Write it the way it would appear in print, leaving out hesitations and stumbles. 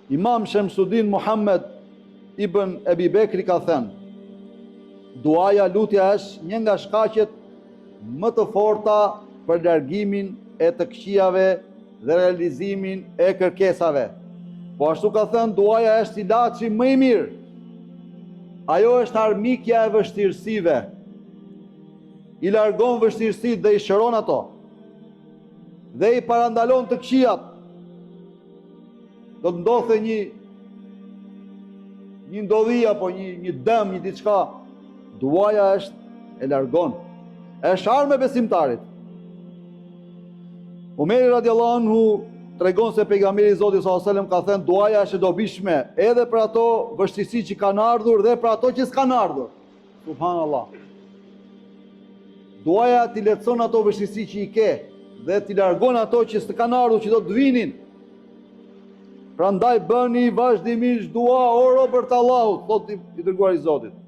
Imam Shemsuddin Muhammed ibn Ebi Bekri ka thënë, Duaja lutja është një nga shkaqet më të forta për largimin e të këqijave dhe realizimin e kërkesave. Po ashtu ka thënë, duaja është ilaçi më i mirë. Ajo është armikja e vështirësive. I largon vështirësitë dhe i shëron ato. Dhe i parandalon të këqijat. Do të ndodhte një një ndodhi apo një një dëm, një diçka, duaja është e largon. Është armë e besimtarit. Omeri radiallahu anhu tregon se pejgamberi i Zotit sallallahu alajhi wasallam ka thënë duaja është e dobishme edhe për ato vështirësi që kanë ardhur dhe për ato që s'kanë ardhur. Subhanallah. Duaja t'i lehtëson ato vështirësi që i ke dhe t'i largon ato që s'të kanë ardhur që do të vinin. Prandaj bëni vazhdimisht dua o robër të Allahut, thotë i dërguari i Zotit.